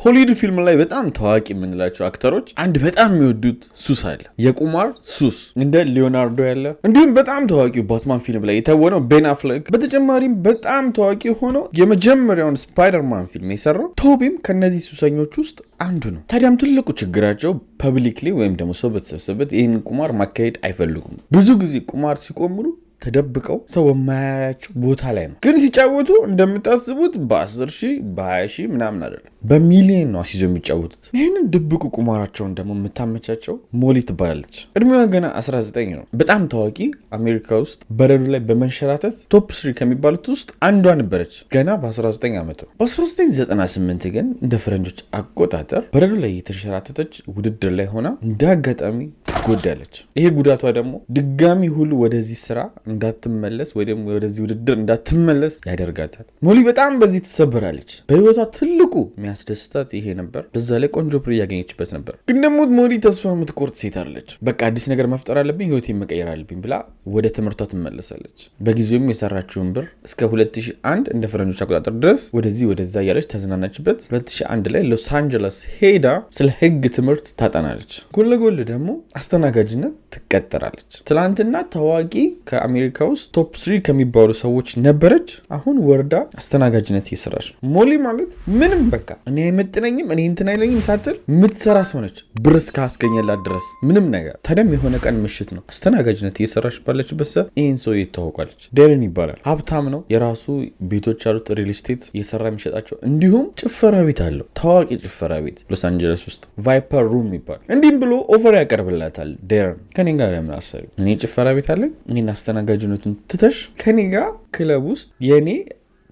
ሆሊውድ ፊልም ላይ በጣም ታዋቂ የምንላቸው actor ኦች አንድ በጣም የሚወዱት ሱስ አለ፣ የቁማር ሱስ። እንደ ሊዮናርዶ ያለ፣ እንዲሁም በጣም ታዋቂው ባትማን ፊልም ላይ የተወነው ቤን አፍለክ፣ በተጨማሪም በጣም ታዋቂ ሆኖ የመጀመሪያውን ስፓይደርማን ፊልም የሰራው ቶቢም ከነዚህ ሱሰኞች ውስጥ አንዱ ነው። ታዲያም ትልቁ ችግራቸው publicly ወይም ደግሞ ሰው በተሰበሰበበት ይህን ቁማር ማካሄድ አይፈልጉም። ብዙ ጊዜ ቁማር ሲቆምሩ ተደብቀው ሰው በማያያቸው ቦታ ላይ ነው። ግን ሲጫወቱ እንደምታስቡት በ10 ሺህ፣ በ20 ሺህ ምናምን አይደለም፣ በሚሊዮን ነው አስይዘው የሚጫወቱት። ይህንን ድብቁ ቁማራቸውን ደግሞ የምታመቻቸው ሞሊ ትባላለች። እድሜዋ ገና 19 ነው። በጣም ታዋቂ፣ አሜሪካ ውስጥ በረዶ ላይ በመንሸራተት top three ከሚባሉት ውስጥ አንዷ ነበረች ገና በ19 ዓመቷ። በ1998 ግን እንደ ፈረንጆች አቆጣጠር በረዶ ላይ የተንሸራተተች ውድድር ላይ ሆና እንደ አጋጣሚ ትጎዳለች። ይሄ ጉዳቷ ደግሞ ድጋሚ ሁሉ ወደዚህ ስራ እንዳትመለስ ወይ ደግሞ ወደዚህ ውድድር እንዳትመለስ ያደርጋታል። ሞሊ በጣም በዚህ ትሰበራለች። በህይወቷ ትልቁ የሚያስደስታት ይሄ ነበር። በዛ ላይ ቆንጆ ብር እያገኘችበት ነበር። ግን ደግሞ ሞሊ ተስፋ የምትቆርጥ ሴት አይደለች። በቃ አዲስ ነገር መፍጠር አለብኝ፣ ህይወቴን መቀየር አለብኝ ብላ ወደ ትምህርቷ ትመለሳለች። በጊዜውም የሰራችውን ብር እስከ 2001 እንደ ፈረንጆች አቆጣጠር ድረስ ወደዚህ ወደዛ እያለች ተዝናናችበት። 2001 ላይ ሎስ አንጀለስ ሄዳ ስለ ህግ ትምህርት ታጠናለች። ጎን ለጎን ደግሞ አስተናጋጅነት ትቀጠራለች። ትላንትና ታዋቂ፣ ከአሜሪካ ውስጥ top three ከሚባሉ ሰዎች ነበረች። አሁን ወርዳ አስተናጋጅነት እየሰራች ነው። ሞሊ ማለት ምንም በቃ እኔ አይመጥነኝም፣ እኔ እንትን አይለኝም ሳትል የምትሰራ ሰው ነች፣ ብር እስካስገኘላት ድረስ ምንም ነገር። ታዲያም የሆነ ቀን ምሽት ነው፣ አስተናጋጅነት እየሰራች ባለችበት ሰዓት ይህን ሰው ይተዋወቃለች። ዴረን ይባላል። ሀብታም ነው። የራሱ ቤቶች አሉት፣ real estate እየሰራ የሚሸጣቸው፣ እንዲሁም ጭፈራ ቤት አለው። ታዋቂ ጭፈራ ቤት ሎስ አንጀለስ ውስጥ Viper Room ይባላል። እንዲህም ብሎ offer ያቀርብላታል። ዴረን፣ ከኔ ጋር ለምን አሰሪ፣ እኔ ጭፈራ ቤት አለኝ፣ እኔን አስተናጋጅነቱን ትተሽ ከኔ ጋር ክለብ ውስጥ የእኔ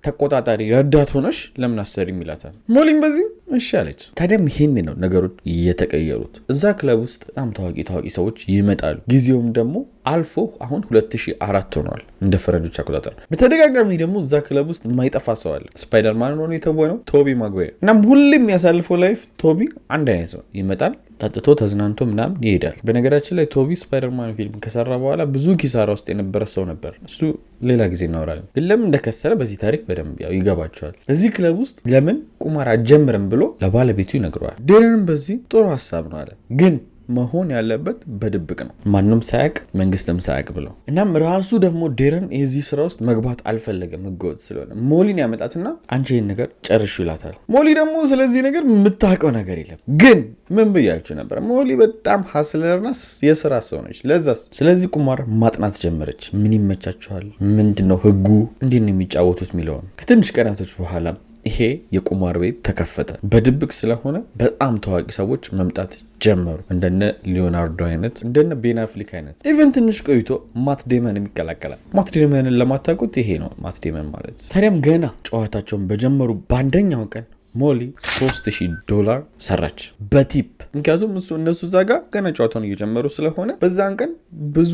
ተቆጣጣሪ ረዳት ሆነሽ ለምን አሰሪም ይላታል። ሞሊም በዚህም እሺ አለች። ታዲያም ይሄን ነው ነገሮች እየተቀየሩት። እዛ ክለብ ውስጥ በጣም ታዋቂ ታዋቂ ሰዎች ይመጣሉ። ጊዜውም ደግሞ አልፎ አሁን 2004 ሆኗል እንደ ፈረንጆች አቆጣጠር። በተደጋጋሚ ደግሞ እዛ ክለብ ውስጥ የማይጠፋ ሰው አለ። ስፓይደርማን ሆኖ የተወነው ቶቢ ማግዌር። እናም ሁሌም የሚያሳልፈው life ቶቢ አንድ አይነት ነው። ይመጣል፣ ጠጥቶ ተዝናንቶ ምናምን ይሄዳል። በነገራችን ላይ ቶቢ ስፓይደርማን ፊልም ከሰራ በኋላ ብዙ ኪሳራ ውስጥ የነበረ ሰው ነበር። እሱ ሌላ ጊዜ እናወራለን። ግን ለምን እንደከሰረ በዚህ ታሪክ በደንብ ያው ይገባቸዋል። እዚህ ክለብ ውስጥ ለምን ቁማር አትጀምርም ብሎ ለባለቤቱ ይነግረዋል። ዴረንም በዚህ ጥሩ ሀሳብ ነው አለ፣ ግን መሆን ያለበት በድብቅ ነው፣ ማንም ሳያቅ፣ መንግስትም ሳያቅ ብለው። እናም ራሱ ደግሞ ዴረን የዚህ ስራ ውስጥ መግባት አልፈለገም፣ ህገወጥ ስለሆነ። ሞሊን ያመጣትና አንቺ ይህን ነገር ጨርሹ ይላታል። ሞሊ ደግሞ ስለዚህ ነገር የምታውቀው ነገር የለም። ግን ምን ብያችሁ ነበር? ሞሊ በጣም hustler ና የስራ ሰው ነች። ለዛስ ስለዚህ ቁማር ማጥናት ጀመረች። ምን ይመቻቸዋል፣ ምንድን ነው ህጉ፣ እንዴት ነው የሚጫወቱት የሚለውን። ከትንሽ ቀናቶች በኋላ ይሄ የቁማር ቤት ተከፈተ። በድብቅ ስለሆነ በጣም ታዋቂ ሰዎች መምጣት ጀመሩ። እንደነ ሊዮናርዶ አይነት፣ እንደነ ቤን አፍሊክ አይነት። Even ትንሽ ቆይቶ ማት ዴመንም ይቀላቀላል። ማት ዴመንን ለማታውቁት ይሄ ነው ማት ዴመን ማለት። ታዲያም ገና ጨዋታቸውን በጀመሩ በአንደኛው ቀን ሞሊ 3000 ዶላር ሰራች በ tip። ምክንያቱም እሱ እነሱ እዛ ጋ ገና ጨዋታውን እየጀመሩ ስለሆነ በዛን ቀን ብዙ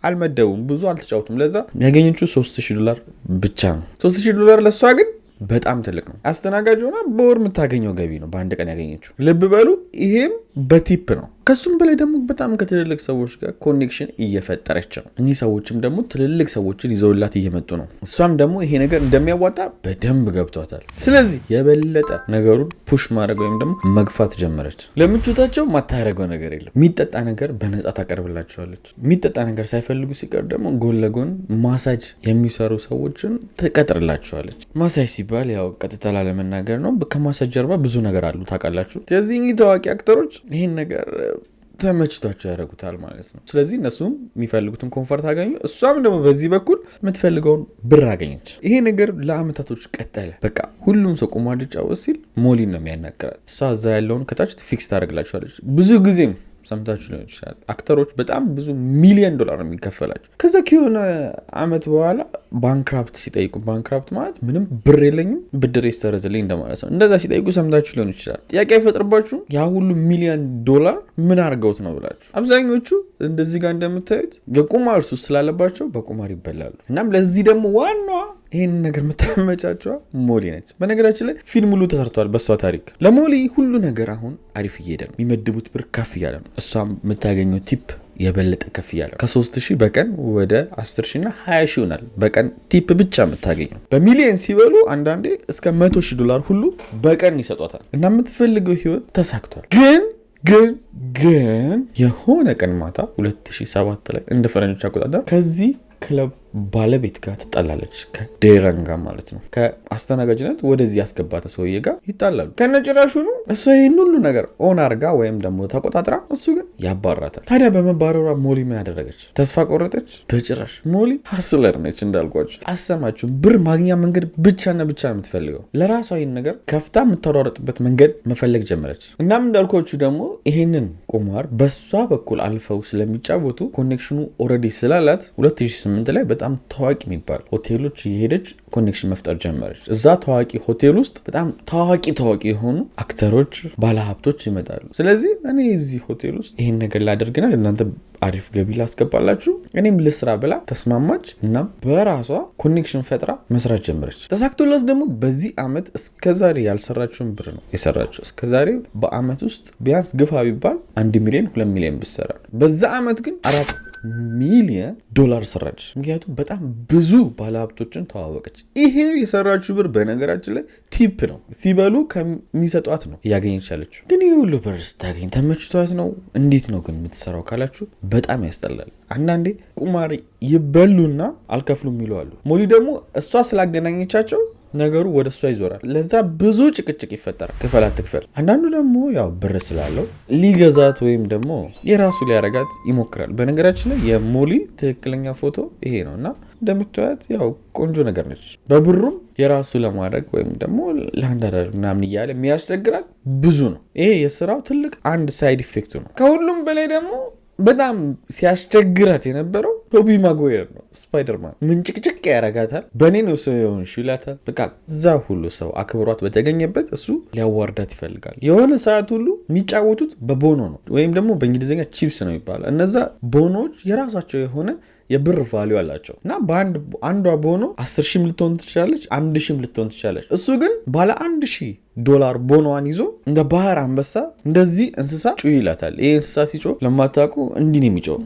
አልመደቡም፣ ብዙ አልተጫወቱም። ለዛ ያገኘችው 3000 ዶላር ብቻ ነው። 3000 ዶላር ለእሷ ግን በጣም ትልቅ ነው። አስተናጋጅ ሆና በወር የምታገኘው ገቢ ነው በአንድ ቀን ያገኘችው። ልብ በሉ፣ ይሄም በ tip ነው። ከሱም በላይ ደግሞ በጣም ከትልልቅ ሰዎች ጋር connection እየፈጠረች ነው። እኚህ ሰዎችም ደግሞ ትልልቅ ሰዎችን ይዘውላት እየመጡ ነው። እሷም ደግሞ ይሄ ነገር እንደሚያዋጣ በደንብ ገብቷታል። ስለዚህ የበለጠ ነገሩን push ማድረግ ወይም ደግሞ መግፋት ጀመረች። ለምቾታቸው ማታደርገው ነገር የለም። የሚጠጣ ነገር በነፃ ታቀርብላቸዋለች። የሚጠጣ ነገር ሳይፈልጉ ሲቀር ደግሞ ጎን ለጎን ማሳጅ የሚሰሩ ሰዎችን ትቀጥርላቸዋለች። ማሳጅ ሲባል ያው ቀጥታ ላለመናገር ነው። ከማሳጅ ጀርባ ብዙ ነገር አሉ፣ ታውቃላችሁ። ስለዚህ እኚህ ታዋቂ actor ኦች ይህን ነገር ተመችቷቸው ያደርጉታል ማለት ነው። ስለዚህ እነሱም የሚፈልጉትን comfort አገኙ፣ እሷም ደግሞ በዚህ በኩል የምትፈልገውን ብር አገኘች። ይሄ ነገር ለአመታቶች ቀጠለ። በቃ ሁሉም ሰው ቁማር ሊጫወት ሲል ሞሊን ነው የሚያናግራት። እሷ እዛ ያለውን ከታች fix ታደርግላቸዋለች። ብዙ ጊዜም ሰምታችሁ ሊሆን ይችላል። Actor ኦች በጣም ብዙ ሚሊዮን ዶላር ነው የሚከፈላቸው። ከዛ ከሆነ አመት በኋላ bankrupt ሲጠይቁ፣ bankrupt ማለት ምንም ብር የለኝም፣ ብድር ይሰረዝልኝ እንደማለት ነው። እንደዛ ሲጠይቁ ሰምታችሁ ሊሆን ይችላል። ጥያቄ አይፈጥርባችሁም? ያ ሁሉ ሚሊዮን ዶላር ምን አድርገውት ነው ብላችሁ። አብዛኞቹ እንደዚህ ጋር እንደምታዩት የቁማር ሱስ ስላለባቸው በቁማር ይበላሉ። እናም ለዚህ ደግሞ ዋናዋ ይህን ነገር የምታመቻቸዋ ሞሊ ነች። በነገራችን ላይ ፊልም ሁሉ ተሰርቷል በእሷ ታሪክ። ለሞሊ ሁሉ ነገር አሁን አሪፍ እየሄደ ነው። የሚመድቡት ብር ከፍ እያለ ነው። እሷም የምታገኘው tip የበለጠ ከፍ እያለ ነው። ከ3,000 በቀን ወደ 10 ሺህ እና 20 ሺህ ይሆናል በቀን tip ብቻ የምታገኘው። በሚሊየን ሲበሉ አንዳንዴ እስከ 100 ሺህ ዶላር ሁሉ በቀን ይሰጧታል። እና የምትፈልገው ህይወት ተሳክቷል። ግን የሆነ ቀን ማታ 2007 ላይ እንደ ፈረንጆች አቆጣጠር ከዚህ ክለብ ባለቤት ጋር ትጣላለች። ከዴረን ጋር ማለት ነው። ከአስተናጋጅነት ወደዚህ ያስገባተ ሰውዬ ጋር ይጣላሉ። ከነጭራሹኑ እሷ ይህን ሁሉ ነገር own አርጋ ወይም ደግሞ ተቆጣጥራ፣ እሱ ግን ያባራታል። ታዲያ በመባረሯ ሞሊ ምን አደረገች? ተስፋ ቆረጠች? በጭራሽ። ሞሊ hustler ነች እንዳልኳችሁ። አሰማችሁም? ብር ማግኛ መንገድ ብቻና ብቻ ነው የምትፈልገው። ለራሷ ይህን ነገር ከፍታ የምታሯረጥበት መንገድ መፈለግ ጀመረች። እናም እንዳልኳችሁ ደግሞ ይሄንን ቁማር በሷ በኩል አልፈው ስለሚጫወቱ connection ኑ already ስላላት 2008 ላይ በጣም ታዋቂ የሚባል ሆቴሎች እየሄደች connection መፍጠር ጀመረች። እዛ ታዋቂ ሆቴል ውስጥ በጣም ታዋቂ ታዋቂ የሆኑ actor ኦች፣ ባለሀብቶች ይመጣሉ። ስለዚህ እኔ እዚህ ሆቴል ውስጥ ይሄን ነገር ላደርግና እናንተ አሪፍ ገቢ ላስገባላችሁ፣ እኔም ልስራ ብላ ተስማማች። እናም በራሷ connection ፈጥራ መስራት ጀመረች። ተሳክቶላት ደግሞ በዚህ አመት እስከዛሬ ያልሰራችውን ብር ነው የሰራችው። እስከዛሬ በአመት ውስጥ ቢያንስ ግፋ ቢባል 1 ሚሊዮን 2 ሚሊዮን ብትሰራ፣ በዛ አመት ግን 4 ሚሊዮን ዶላር ሰራች። ምክንያቱም በጣም ብዙ ባለሀብቶችን ተዋወቀች። ይሄ የሰራችው ብር በነገራችን ላይ tip ነው፣ ሲበሉ ከሚሰጧት ነው እያገኘች ያለችው። ግን ይህ ሁሉ ብር ስታገኝ ተመችቷት ነው? እንዴት ነው ግን የምትሰራው ካላችሁ በጣም ያስጠላል። አንዳንዴ ቁማር ይበሉና አልከፍሉም የሚሉ አሉ። ሞሊ ደግሞ እሷ ስላገናኘቻቸው ነገሩ ወደ እሷ ይዞራል። ለዛ ብዙ ጭቅጭቅ ይፈጠራል። ክፈል አትክፈል። አንዳንዱ ደግሞ ያው ብር ስላለው ሊገዛት ወይም ደግሞ የራሱ ሊያረጋት ይሞክራል። በነገራችን ላይ የሞሊ ትክክለኛ ፎቶ ይሄ ነው እና እንደምታዩት ያው ቆንጆ ነገር ነች። በብሩም የራሱ ለማድረግ ወይም ደግሞ ለአንድ አዳር ምናምን እያለ የሚያስቸግራት ብዙ ነው። ይሄ የስራው ትልቅ አንድ side effect ኡ ነው። ከሁሉም በላይ ደግሞ በጣም ሲያስቸግራት የነበረው ቶቢ ማጓየር ነው። ስፓይደርማን ምንጭቅጭቅ ያረጋታል። በእኔ ነው ሰው የሆንሽ ይላታል። በቃ እዛ ሁሉ ሰው አክብሯት በተገኘበት እሱ ሊያዋርዳት ይፈልጋል። የሆነ ሰዓት ሁሉ የሚጫወቱት በቦኖ ነው ወይም ደግሞ በእንግሊዝኛ ቺፕስ ነው ይባላል። እነዛ ቦኖዎች የራሳቸው የሆነ የብር value አላቸው እና በአንድ አንዷ ቦኖ 10 ሺህም ልትሆን ትችላለች፣ 1,000ም ልትሆን ትችላለች። እሱ ግን ባለ 1,000 ዶላር ቦኖዋን ይዞ እንደ ባህር አንበሳ እንደዚህ እንስሳ ጩ ይላታል። ይህ እንስሳ ሲጮህ ለማታውቁ እንዲህ ነው የሚጮህ፣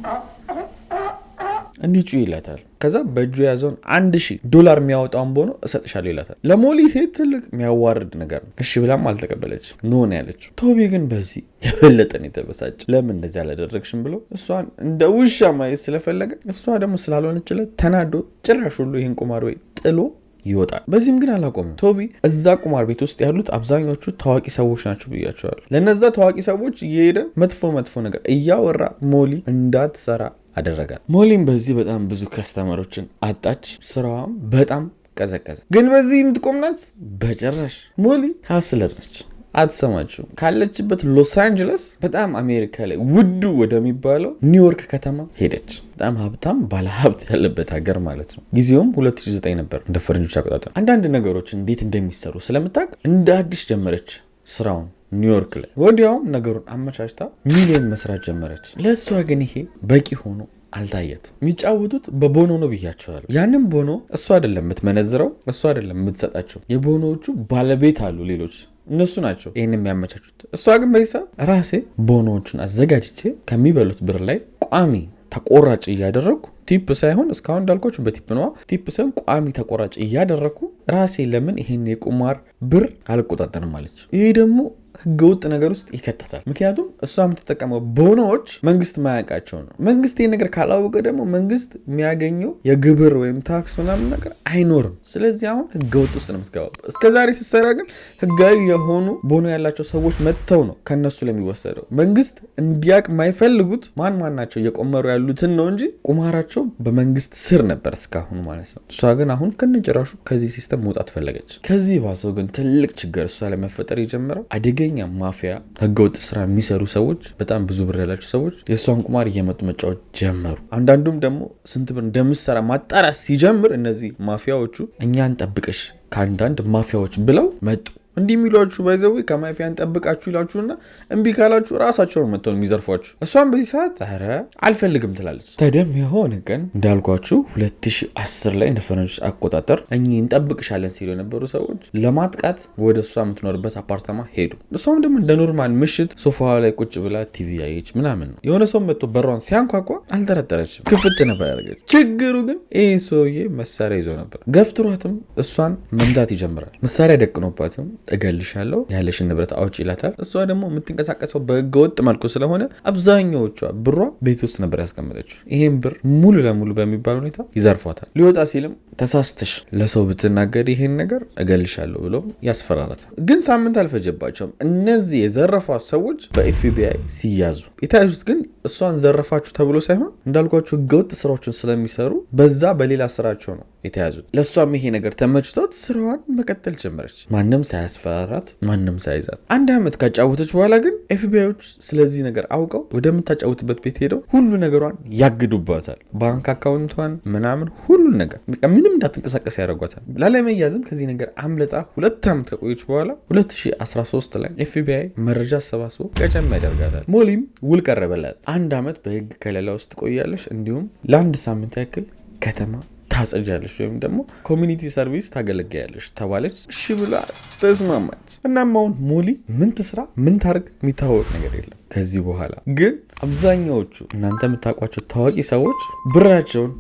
እንዲህ ጩ ይላታል። ከዛ በእጁ የያዘውን 1,000 ዶላር የሚያወጣውን ቦኖ እሰጥሻለሁ ይላታል። ለሞሊ ይሄ ትልቅ የሚያዋርድ ነገር ነው። እሺ ብላም አልተቀበለች፣ no ነው ያለችው። ቶቢ ግን በዚህ የበለጠን የተበሳጨ ለምን እንደዚህ አላደረግሽም ብሎ እሷን እንደ ውሻ ማየት ስለፈለገ እሷ ደግሞ ስላልሆነችለት ተናዶ ጭራሽ ሁሉ ይህን ቁማር ቤት ጥሎ ይወጣል። በዚህም ግን አላቆምም። ቶቢ እዛ ቁማር ቤት ውስጥ ያሉት አብዛኞቹ ታዋቂ ሰዎች ናቸው ብያቸዋለሁ። ለነዛ ታዋቂ ሰዎች እየሄደ መጥፎ መጥፎ ነገር እያወራ ሞሊ እንዳትሰራ አደረጋት። ሞሊም በዚህ በጣም ብዙ customer ኦችን አጣች። ስራዋም በጣም ቀዘቀዘ። ግን በዚህ የምትቆም ናት? በጭራሽ። ሞሊ hustler ነች። አትሰማችሁም። ካለችበት ሎስ አንጀለስ በጣም አሜሪካ ላይ ውዱ ወደሚባለው ኒውዮርክ ከተማ ሄደች። በጣም ሀብታም ባለሀብት ያለበት ሀገር ማለት ነው። ጊዜውም 2009 ነበር እንደ ፈረንጆች አቆጣጠር። አንዳንድ ነገሮች እንዴት እንደሚሰሩ ስለምታውቅ እንደ አዲስ ጀመረች ስራውን ኒውዮርክ ላይ። ወዲያውም ነገሩን አመቻችታ ሚሊዮን መስራት ጀመረች። ለእሷ ግን ይሄ በቂ ሆኖ አልታየትም። የሚጫወቱት በቦኖ ነው ብያቸዋለሁ። ያንም ቦኖ እሷ አይደለም የምትመነዝረው፣ እሷ አይደለም የምትሰጣቸው። የቦኖዎቹ ባለቤት አሉ ሌሎች፣ እነሱ ናቸው ይህን የሚያመቻቹት። እሷ ግን በዚህ ሰዓት ራሴ ቦኖዎቹን አዘጋጅቼ ከሚበሉት ብር ላይ ቋሚ ተቆራጭ እያደረግኩ፣ tip ሳይሆን፣ እስካሁን እንዳልኳችሁ በ tip ነዋ፣ tip ሳይሆን ቋሚ ተቆራጭ እያደረግኩ ራሴ ለምን ይሄን የቁማር ብር አልቆጣጠርም አለች። ይሄ ደግሞ ህገወጥ ነገር ውስጥ ይከተታል። ምክንያቱም እሷ የምትጠቀመው ቦኖዎች መንግስት ማያውቃቸው ነው። መንግስት ይህ ነገር ካላወቀ ደግሞ መንግስት የሚያገኘው የግብር ወይም tax ምናምን ነገር አይኖርም። ስለዚህ አሁን ህገወጥ ውስጥ ነው የምትገባው። እስከዛሬ ስትሰራ ግን ህጋዊ የሆኑ ቦኖ ያላቸው ሰዎች መጥተው ነው ከነሱ ለሚወሰደው። መንግስት እንዲያውቅ የማይፈልጉት ማን ማን ናቸው እየቆመሩ ያሉትን ነው እንጂ ቁማራቸው በመንግስት ስር ነበር እስካሁን ማለት ነው። እሷ ግን አሁን ከነጭራሹ ከዚህ system መውጣት ፈለገች። ከዚህ ባሰው ግን ትልቅ ችግር እሷ ላይ መፈጠር የጀመረው አደገኛ ማፊያ፣ ህገወጥ ስራ የሚሰሩ ሰዎች፣ በጣም ብዙ ብር ያላቸው ሰዎች የእሷን ቁማር እየመጡ መጫወት ጀመሩ። አንዳንዱም ደግሞ ስንት ብር እንደምትሰራ ማጣራት ሲጀምር እነዚህ ማፊያዎቹ እኛን ጠብቅሽ ከአንዳንድ ማፊያዎች ብለው መጡ። እንዲህ የሚሏችሁ by the way ከማፊያ እንጠብቃችሁ ይላችሁና እምቢ ካላችሁ ራሳቸውን መጥተው ነው የሚዘርፏችሁ። እሷም በዚህ ሰዓት ኧረ አልፈልግም ትላለች። ታዲያም የሆነ ቀን እንዳልኳችሁ 2010 ላይ እንደ ፈረንጆች አቆጣጠር እኚህ እንጠብቅሻለን ሲሉ የነበሩ ሰዎች ለማጥቃት ወደ እሷ የምትኖርበት አፓርታማ ሄዱ። እሷም ደግሞ እንደ normal ምሽት ሶፋ ላይ ቁጭ ብላ ቲቪ ያየች ምናምን ነው። የሆነ ሰው መጥቶ በሯን ሲያንኳኳ አልጠረጠረችም፣ ክፍት ነበር ያደረገች። ችግሩ ግን ይህ ሰውዬ መሳሪያ ይዞ ነበር። ገፍትሯትም እሷን መምታት ይጀምራል። መሳሪያ ደቅኖባትም እገልሻለሁ፣ ያለሽን ንብረት አውጪ ይላታል። እሷ ደግሞ የምትንቀሳቀሰው በህገወጥ መልኩ ስለሆነ አብዛኛዎቿ ብሯ ቤት ውስጥ ነበር ያስቀመጠችው። ይህም ብር ሙሉ ለሙሉ በሚባል ሁኔታ ይዘርፏታል። ሊወጣ ሲልም ተሳስተሽ ለሰው ብትናገር ይሄን ነገር እገልሻለሁ ብሎ ያስፈራራታል። ግን ሳምንት አልፈጀባቸውም። እነዚህ የዘረፏት ሰዎች በ FBI ሲያዙ፣ የተያዙት ግን እሷን ዘረፋችሁ ተብሎ ሳይሆን እንዳልኳችሁ ህገወጥ ስራዎችን ስለሚሰሩ በዛ በሌላ ስራቸው ነው የተያዙት። ለእሷም ይሄ ነገር ተመችቷት ስራዋን መቀጠል ጀመረች። ማንም ሳያስፈራራት፣ ማንም ሳይዛት። አንድ ዓመት ካጫወተች በኋላ ግን FBI ዎች ስለዚህ ነገር አውቀው ወደምታጫውትበት ቤት ሄደው ሁሉ ነገሯን ያግዱባታል። ባንክ account ቷን ምናምን ሁሉን ነገር ምንም እንዳትንቀሳቀስ ያደርጓታል። ላለመያዝም ከዚህ ነገር አምልጣ 2 ዓመት ከቆየች በኋላ 2013 ላይ FBI መረጃ አሰባስቦ ቀጨም ያደርጋታል። ሞሊም ውል ቀረበላት። አንድ ዓመት በህግ ከለላ ውስጥ ትቆያለሽ፣ እንዲሁም ለአንድ ሳምንት ያክል ከተማ ታጸጃለሽ ወይም ደግሞ community service ታገለግያለሽ ተባለች። እሺ ብላ ተስማማች። እናም አሁን ሞሊ ምን ትስራ ምን ታርግ የሚታወቅ ነገር የለም። ከዚህ በኋላ ግን አብዛኛዎቹ እናንተ የምታውቋቸው ታዋቂ ሰዎች ብራቸውን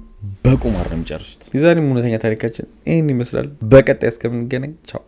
በቁማር ነው የሚጨርሱት። የዛሬም እውነተኛ ታሪካችን ይህን ይመስላል። በቀጣይ እስከምንገናኝ ቻው።